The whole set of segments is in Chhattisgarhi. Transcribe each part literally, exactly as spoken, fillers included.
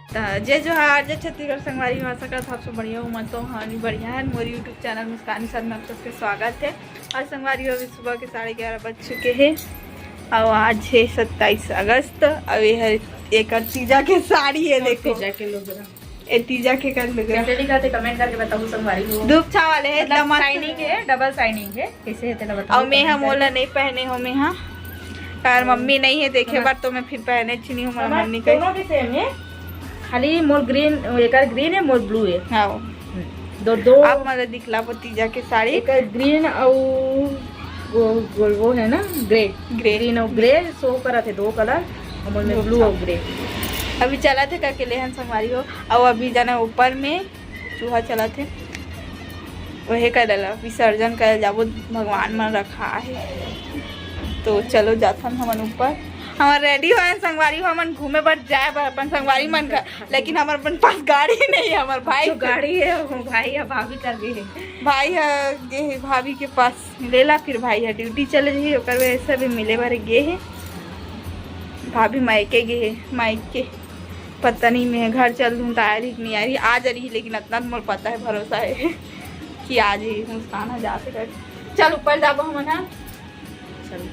त जय जोहार, जय छत्तीसगढ़ संगवारी हो। आशा करत हव आप सब बढ़िया हो। मैं तो हाँ बढ़िया है। मोर YouTube चैनल मुस्कान के साथ में आप सबके स्वागत है। और संगवारी हो, अभी सुबह के साढ़े ग्यारह बज चुके हैं और आज है सत्ताईस अगस्त। अब ये है एकर तीजा के साड़ी है, देखो। तीजा के लोग ये तीजा के कर लुगरा। कैसे दिखत हे, कमेंट करके बताओ संगवारी हो। धूप छाँव वाले है, मतलब एकदम मस्त। शाइनिंग है, डबल शाइनिंग है। कैसे है तेला बताओ, और मैं कमेंट हम करके। ओला नहीं पहने हो मैं हाँ, कार मम्मी नहीं है देखे हाँ। बार तो मैं फिर पहने ची नहीं हूँ, हमारा हमार मम्मी का। दोनों के सेम है, खाली मोर ग्रीन, एकर ग्रीन है, मोर ब्लू है। हाँ। हम्म, दो, दो। आप मतलब दिखला भतीजा के साड़ी। एकर ग्रीन और वो, वो, वो है ना ग्रे। ग्रे। ग्रीन और ग्रे शो करत है, दो कलर, हमर में दो ब्लू और ग्रे। अभी चलत हे करके लेहन संगवारी हो, और अभी जाना ऊपर में चूहा चलत हे, वहे कर देला विसर्जन कर जाबो, भगवान मन रखा है। तो चलो जाथन हमन ऊपर, हमन रेडी होयन संगवारी हो, हमन घूमे बर जाए बर अपन संगवारी मन घर, लेकिन हमर अपन पास गाड़ी नहीं है, हमर भाई जो गाड़ी है वो भाई है, भाभी कर गए है। भाई है गे है भाभी के पास लेला, फिर भाई ह ड्यूटी चले जाही, ओकर वजह से अभी मिले बर गे हे। भाभी मायके गे हे, मायके पता नहीं मैं घर चल दूँ त आय रही कि नहीं आय रही, आ जा रही, लेकिन अतना तो मोर पता है, भरोसा है कि आ जाही मुस्कान ह जा सके। चल ऊपर जाबो हमन ह। चल,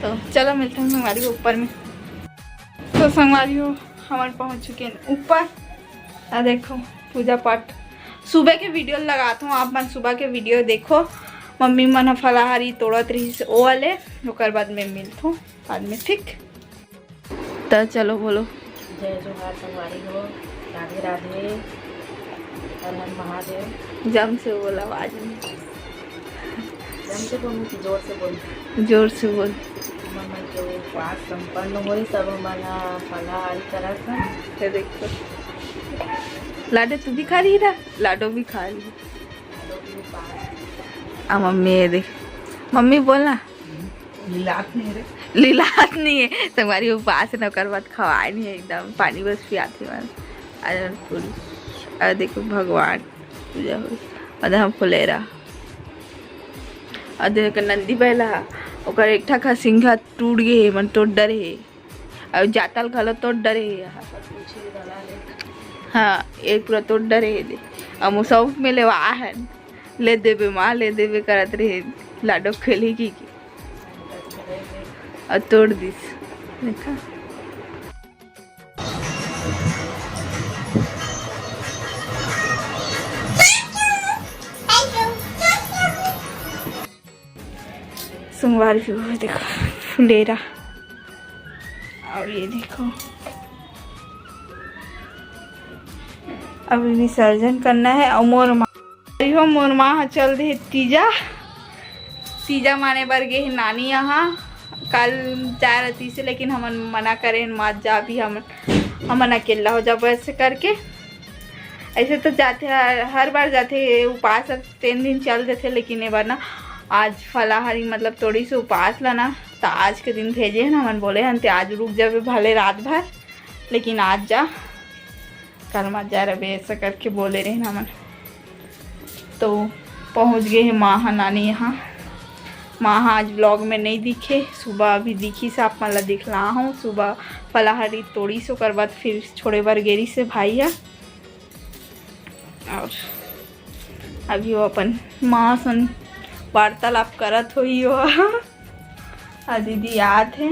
तो चलो मिलते हैं संगवारी हो ऊपर में। तो संगवारी हो, हमन पहुँच चुके हैं ऊपर। आ देखो, पूजा पाठ सुबह के वीडियो लगात हूँ, आप मन सुबह के वीडियो देखो। मम्मी मन ह फलाहारी तोड़त रहिस ओ वाले, ओकर बाद में मिलथूँ बाद में, ठीक? त चलो बोलो। जय जोहार संगवारी हो, राधे राधे, हर हर महादेव। जम से बोला आवाज में। जम से बोलूं कि जोर से बोलूं? जोर से बोल। हमन के उपवास संपन्न होइस, सब हमन ह फलाहारी करत हन। ये देखो, लाडो तू भी खा रही ना, लाडो भी खा रही। आ मम्मी, ये देख, मम्मी बोलना। लीलात नहीं रे। लीलात नहीं है, संगवारी उपवास है ना, ओकर बाद खवाए नहीं है, एकदम पानी बस पियाथे मन। अरे पूरी, अरे देखो भगवान पूजा हो, अरे हम फुलेरा। अउ देख नंदी बैला, ओकर एक ठा सिंघा टूट गे हे, मन टोट डरे हे। अउ जातल घलो टोट डरे हे। हाँ, एक पूरा टोट डरे हे दे। अउ मुसौफ में लेवा हन, ले देबे माँ, ले देबे करत रहे। लाडो खेली की, की। अउ तोड़ दिस। देखा? संगवारी हो, देखो फुलेरा, और ये देखो, अभी विसर्जन करना है। और मोर माँ, अरे हो, मोर माँ ह चल दे तीजा, तीजा माने बर गे हे नानी यहाँ। कल जाए रहती से, लेकिन हमन मना करे हन, "मत जा अभी, हमन, हमन अकेला हो जाबो," ऐसे करके। ऐसे तो जाथे, हर, हर बार जाथे, उपास ह तीन दिन चल देथे, लेकिन ए बार ना आज फलाहारी मतलब तोड़ी से उपास ला ना, त आज के दिन भेजे हन, हमन बोले हन, "ते आज रुक जाबे भले रात भर, लेकिन आज जा।" कल मत जा रहे, ऐसा करके बोले रहे ना मन। तो पहुँच गए हैं माँ ह नानी यहाँ। माँ ह आज व्लॉग में नहीं दिखे, सुबह अभी दिखिस, आप मन ला दिखला हूँ। सुबह फलाहारी तोड़िस, ओकर बाद फिर छोड़े बर गेरिस हे भाई ह। और अभी वो अपन माँ सन वार्तालाप करत होही वो। आ दीदी आत हे,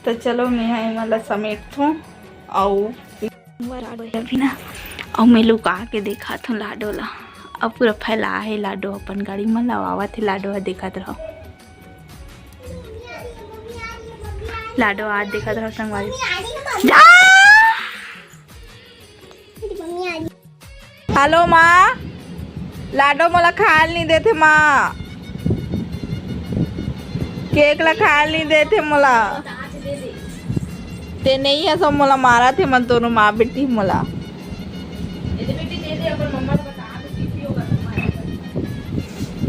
तो चलो मैं हा एमन ला समेटथों। अउ अभी ना, अउ मैं लुका के देखाथों लाडो ला। अब पूरा फैला हे लाडो अपन गाड़ी में, लवावत हे लाडो ह, देखत रहो। लाडो आज देखत रहो संगवारी। जा! हेलो माँ, लाडो मोला खाल नहीं देथे माँ, केक ला खाल नहीं देथे मोला। ते नहीं है सब मोला मारा थे मन दोनों माँ बेटी मोला।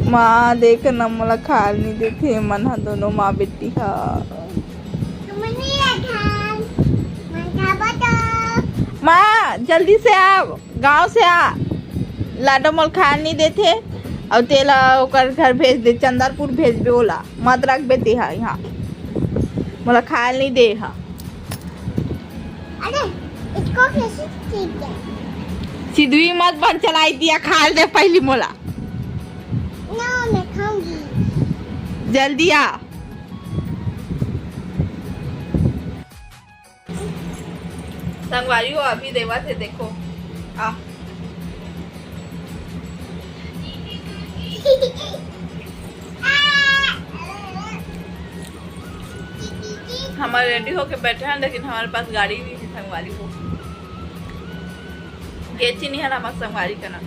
माँ देख न मोला खाल नहीं देथे मन ह दोनों माँ बेटी ह। माँ जल्दी से आओ। गांव से आ, लाडो मोल खाए नहीं देथे, अउ तेला ओकर घर भेज दे, चंदरपुर भेजबे ओला, मत रखबे तेहा यहाँ, मोला खाए नहीं दे हा। अरे, एक को कैसे ठीक है? सिद्धू मत बन, चलाई दिया, खा ले पहली मोला। ना, मैं खाऊंगी। जल्दी आ। संगवारी हो, अभी देवत हे, देखो। आ। हमर रेडी होके बैठे हैं, लेकिन हमारे पास गाड़ी नहीं है संगवारी हो। गेची नहीं है ना हमार संगवारी का ना।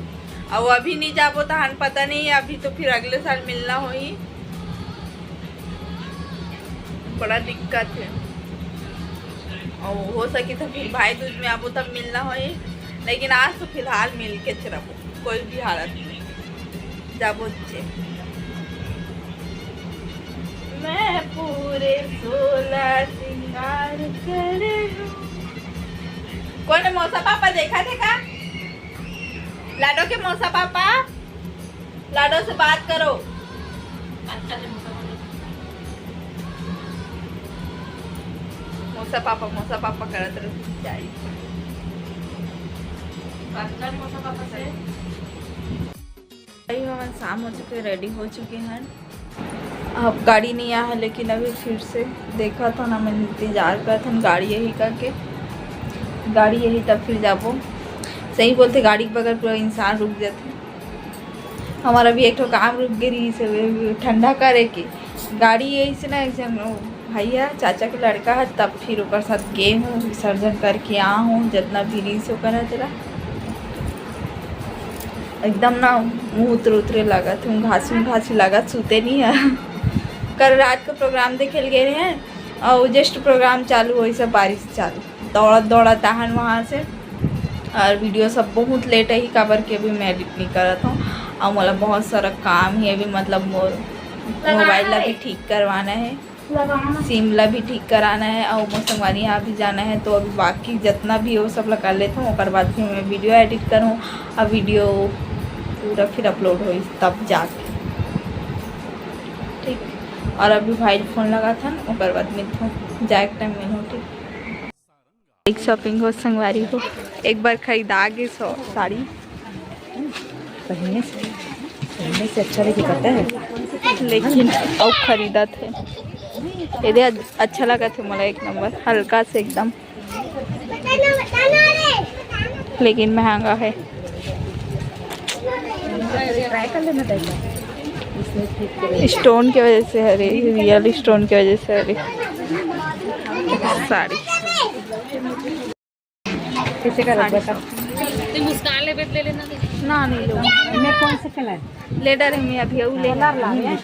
और अभी नहीं जाबो तो हन पता नहीं, अभी तो फिर अगले साल मिलना होई। बड़ा दिक्कत है। और हो सके तो फिर भाई दूज में आबो तब मिलना होई, लेकिन आज तो फिलहाल मिल के रहबो, कोई भी हालत में जाबो चे। मैं पूरे सोलह श्रृंगार कर लूं। कौन है मौसा पापा, देखा थे का? लाडो के मौसा पापा, लाडो से बात करो। मौसा पापा, मौसा पापा करत रहो, जाई। बात कर मौसा पापा से। भाई, हमन शाम हो चुके, रेडी हो चुके हैं। अब गाड़ी नहीं आया है, लेकिन अभी फिर से देखा था ना, मैं इंतजार करत हन गाड़ी यही करके, गाड़ी यही तब फिर जाबो। सही बोलते, गाड़ी के बगल पूरा इंसान रुक जाते। हमारा भी एक ठो काम रुक गए रही से, ठंडा करे के गाड़ी यही से ना, एक जन भैया चाचा के लड़का है, तब फिर ओकर साथ गे हूँ, विसर्जन करके आ हूँ, जितना भी रही से ओकर है तेरा। एकदम ना मुँह उतरे उतरे लागत हूँ, घासू घासू लागत, सूते नहीं है। कल रात को प्रोग्राम देखे ल गए हैं और जस्ट प्रोग्राम चालू हो, सब बारिश चालू, दौड़त दौड़त आहन वहाँ से। और वीडियो सब बहुत लेट है, काबर के अभी मैं एडिट नहीं करत हूँ और मोला बहुत सारा काम ही अभी, मतलब मोर मोबाइल ला भी ठीक करवाना है, सिम ला भी ठीक कराना है और मोर संगवारी यहाँ भी जाना है, तो अभी बाकी जितना भी वो सब ला कर लेता हूँ, ओकर बाद फिर मैं वीडियो एडिट करूँ और वीडियो पूरा फिर अपलोड होई तब जाके, ठीक। और अभी भाई फोन लगा था, ओकर बाद मिलता हूँ, जाए के टाइम मिलूँ, ठीक। एक शॉपिंग हो संगवारी हो, एक बार खरीदा गे सौ साड़ी, पहनने से, पहनने से अच्छा लगे, पता है। लेकिन अब खरीदा थे, ये दे अच्छा लगा थे मोला, एक नंबर, हल्का से एकदम, लेकिन महंगा है। ट्राई कर लेना था। स्टोन के वजह से हरे, रियल स्टोन के वजह से हरे साड़ी। कैसे का लगा? तुम मुस्कान ले, ले लेना। ना, नहीं लो। मैं कौन सा कलर? ले डरे मैं अभी, वो ले। कलर ला रहे हैं।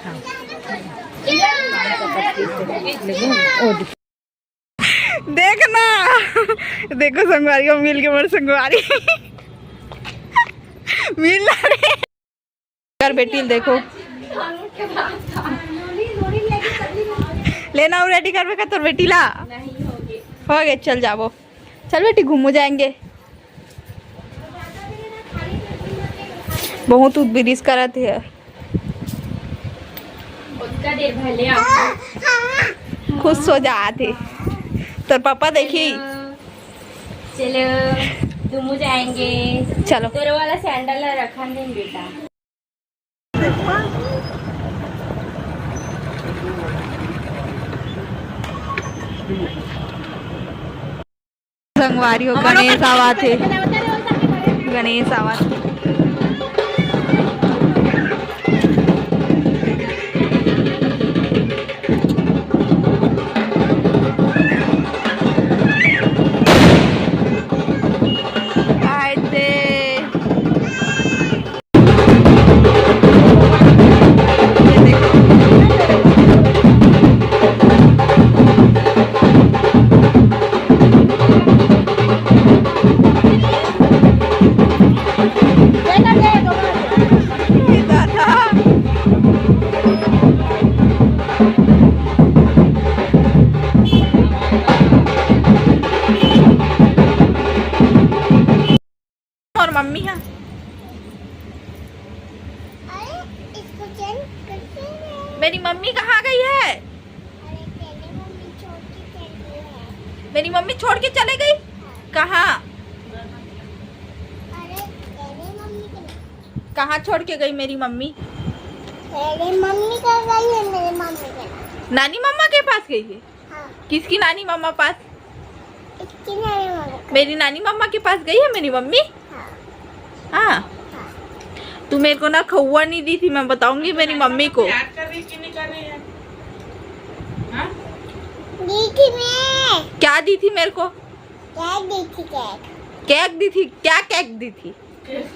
देखना, देखो संगवारी, हम मिल के मोर संगवारी मिल रहे। कर बेटी ल देखो, लेना उ रेडी करबे का तोर बेटी ला? हो गए, चल जाबो, चल बेटी, घूमो जाएंगे। बहुत उदबिरिस करत है। खुश हो जात हे। तोर पापा देखी। चलो, घूमू जाएंगे। चलो। तोर वाला सैंडल ला रखन दे बेटा। संगवारी हो, गणेश आवाथे, गणेश आवाथे। आए थे। और मम्मी है। अरे, इसको चेंज करते हैं। मेरी मम्मी कहाँ गई है? अरे, तेरी मम्मी छोड़ के चली गई है। मेरी मम्मी छोड़ के चले गई? हाँ। कहाँ? कहाँ छोड़ के गई मेरी मम्मी? मेरी मम्मी के गई है, मेरी मम्मी के पास। नानी मम्मा के पास गई है? हाँ। किसकी नानी मम्मा पास? इसकी नानी मम्मा। मेरी नानी मम्मा के पास गई है मेरी मम्मी? हाँ। हाँ। हाँ। तू मेरे को ना खौवा नहीं दी थी, मैं बताऊंगी मेरी मम्मी को। याद कर रही कि नहीं कर रही है? हाँ? दी थी मैं। क्या दी थी मेरे को? केक दी थी, केक। केक दी थी? क्या केक दी थी? केक,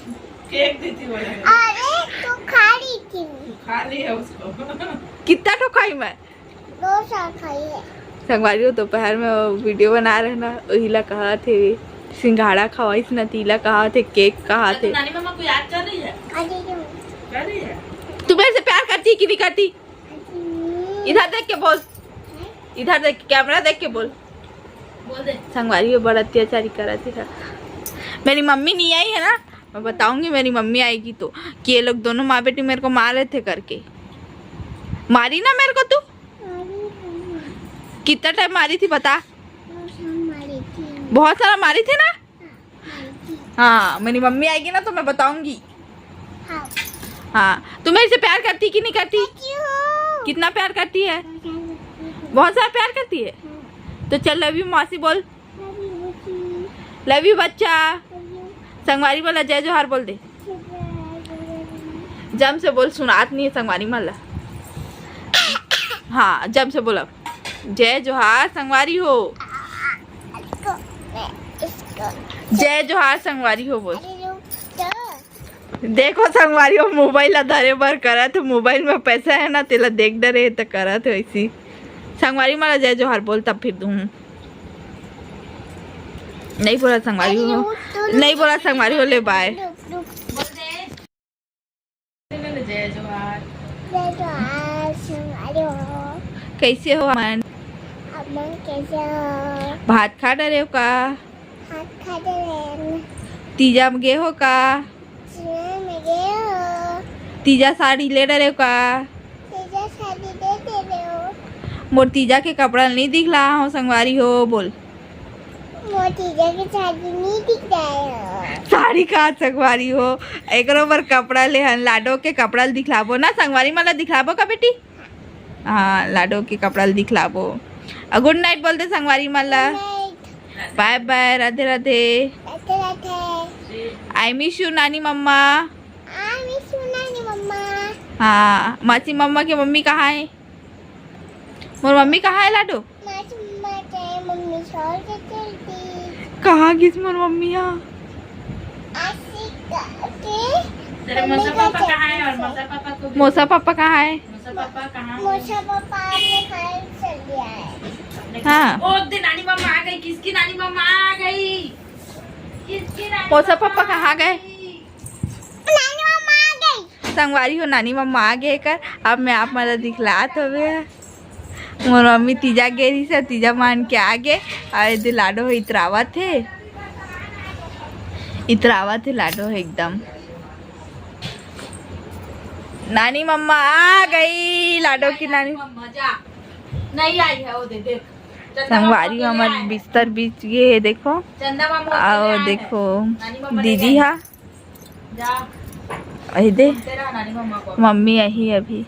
केक दी थी बोले। अरे, तू खा रही थी। तू खा रही है उसको। कितना ठो खाई मैं? दो सौ खाई है। संगवारी हो, दोपहर में वो वीडियो बना रहे ना, वही ला कहा थे सिंघाड़ा खवाइस ना, तीला कहा थे, केक कहा तो थे। नानी मम्मा को याद कर रही है? अरे, क्यों? कर रही है। तू मेरे से प्यार करती कि नहीं करती? अरे। इधर देख के बोल, इधर देख, कैमरा देख के बोल। बोल दे। संगवारी हो, बड़ा अत्याचारी करत है। मेरी मम्मी नहीं आई है ना, मैं बताऊंगी, मेरी मम्मी आएगी तो, कि ये लोग दोनों माँ बेटी मेरे को मारे थे करके। मारी ना मेरे को तू? मारी थी। कितना टाइम मारी थी बता? बहुत सारा मारी थी। बहुत सारा मारी थी ना? हाँ, मारी थी। हाँ, मेरी मम्मी आएगी ना तो मैं बताऊंगी। हाँ। हाँ, तू मेरे से प्यार करती कि नहीं करती? करती हूँ। कितना प्यार करती है? बहुत सारा करती हूँ। बहुत सारा प्यार करती है। हाँ। तो चल, लव यू मासी बोल। लव यू बच्चा। लव यू बच्चा। लव यू। संगवारी वाला जय जोहार बोल दे। जय जोहार। जम से बोल, सुनात नहीं है संगवारी मन ला। हाँ, जम से बोल अब। जय जोहार संगवारी हो। इसको, इसको। जय जोहार संगवारी हो बोल। अरे रुक तो। देखो संगवारी हो, मोबाइल ला धरे बर करत हे, मोबाइल में पैसा है ना, तेला देख डरे हे त करत हे ऐसी। संगवारी मन ला जय जोहार बोल, तब फिर दूँ। नहीं बोला संगवारी हो, अरे, रुक तो, नहीं रुक बोला तो, संगवारी हो, ले बाय। रुक, रुक। जय जोहार। जय जोहार, संगवारी हो। कैसे हो हमन? हमन कैसे हो? भात खा डरे हो का? भात खा डरे हन। तीजा में गे हो का? तीजा में गे हो। तीजा साड़ी ले डरे हो का? तीजा साड़ी ले डरे हो। मोर तीजा के कपड़ा नहीं दिखला हो संगवारी हो, बोल। मोर तीजा के साड़ी नहीं दिखला हो। साड़ी का संगवारी हो, एकरो बर कपड़ा ले हन, लाडो के कपड़ा ल दिखलाबो ना, संगवारी मन ला दिखलाबो का बेटी? हाँ, लाडो के कपड़ा ल दिखलाबो। अउ गुड नाइट बोल दे संगवारी मन ला। Good night. Bye bye, Radhe Radhe. Radhe Radhe. I miss you नानी मम्मा। I miss you नानी मम्मा। हाँ, मासी मम्मा के मम्मी कहाँ है? मोर मम्मी कहाँ है लाडो? मासी मम्मा के मम्मी शहर के चल दी। कहाँ गिस मोर मम्मी हा? आशिका के तेरे मम्मी मौसा का पापा चल कहाँ है? और दी। मौसा पापा को भी मौसा पापा कहाँ है? मौसा पापा कहाँ है? मौसा पापा अपने घर चल गया है। हाँ। ओ, दे नानी मम्मा आ गई। किसकी नानी मम्मा आ गई? किसकी नानी मौसा मम्मा पापा आ कहाँ गए? गई? नानी मम्मा आ गई। संगवारी हो, नानी मम्मा आ गए कर। अब मैं आप मन ला दिखलात हवे। मोर मम्मी तीजा गे रहिस हे, तीजा मान के आ गे। अउ एदे लाडो हे इतरावत हे, इतरावत हे लाडो हे एकदम। नानी मम्मा आ गई, लाडो की नानी। मजा नहीं आई है, वो दे देख। चंदा संगवारी मामा को हमर ले आए। बिस्तर बिछ गे हे, देखो। चंदा मामा को ले आए हैं। देखो, नानी मामा ले दीदी आए। हा। जा। अही दे। घूमते रहा नानी मम्मा को। मम्मी अही अभी।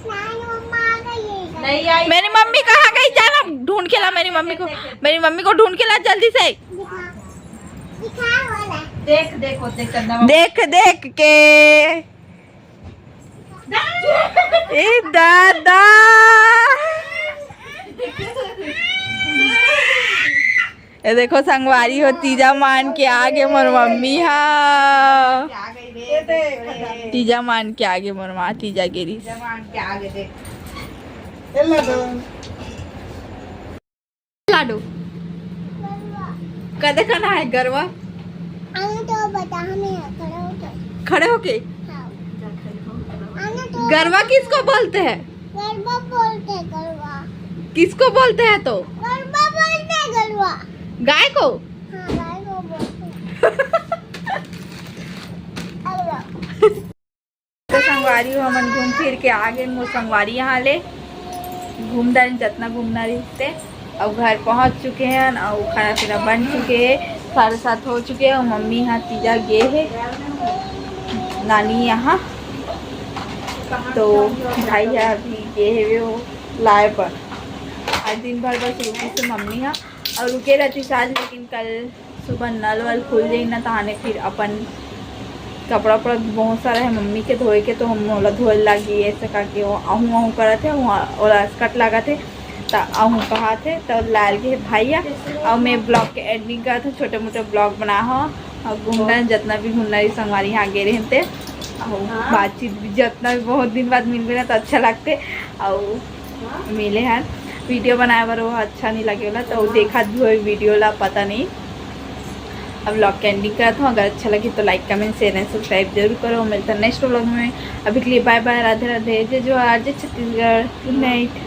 नानी मम्मा आ गई है इधर। नहीं आई। मेरी मम्मी कहाँ गई? जा ना, ढूंढ के ला मेरी मम्मी को। देख, देख, देख। मेरी मम्मी को ढूंढ के ला जल्दी से। दिखा। दिखा वाला। देख, देख, वो देख, चंदा मामा। देख, देख के। ए दादा, ये देखो संगवारी हो, तीजा मान के आगे मोर मम्मी हा। तीजा मान के आगे मोर माँ, तीजा गे रहिस। लाडो। कदे कना है गरवा? अरे तो बता हमें खड़े होके। खड़े होके? हाँ। अरे तो गरवा किसको बोलते हैं? गरवा बोलते हैं, गरवा। किसको बोलते हैं तो? गरवा बोलते हैं, गरवा। गाय को? हाँ, गाय को बोलते हैं। गरवा। तो संगवारी हो, हमन घूम फिर के आ गए मोर संगवारी यहाँ ले। घूम डारेन जतना घूमना रहिस ते। अब घर पहुँच चुके हैं और खाना पीना बन चुके हैं, साढ़े सात हो चुके हैं और मम्मी यहाँ तीजा गे हे। नानी यहाँ। तो भाई ह अभी गे हवे वो लाए बर। आज दिन भर बस रुकी से मम्मी ह, और रुके रहती आज, लेकिन कल सुबह नल वल खुल जाई ना, तहाने फिर अपन कपड़ा उपड़ा बहुत सारा है मम्मी के धोए के, तो हम ओला धोए लागी, ऐसे करके वो आहू आहू करत है, वहाँ ओला स्कर्ट लागत है, त आहू कहात है, तो लाल के भाई ह। और मैं ब्लॉग के एंडिंग करत हूँ, छोटे मोटे ब्लॉग बना हो, और घूमना, जितना भी घूमना रही संगवारी यहाँ गे रहे थे, और बातचीत भी, जितना भी बहुत दिन बाद मिलबे ना, तो अच्छा लगते। और मिले हैं, वीडियो बनाए बर वो अच्छा नहीं लगे वाला, तो देखत भी होई वीडियो ला, पता नहीं। अब ब्लॉग के एंडिंग करत हूँ, अगर अच्छा लगे तो लाइक, कमेंट, शेयर एंड सब्सक्राइब जरूर करो। मिलता है नेक्स्ट ब्लॉग में, अभी के लिए बाय बाय, राधे राधे, जय जोहार, जय छत्तीसगढ़, गुड नाइट।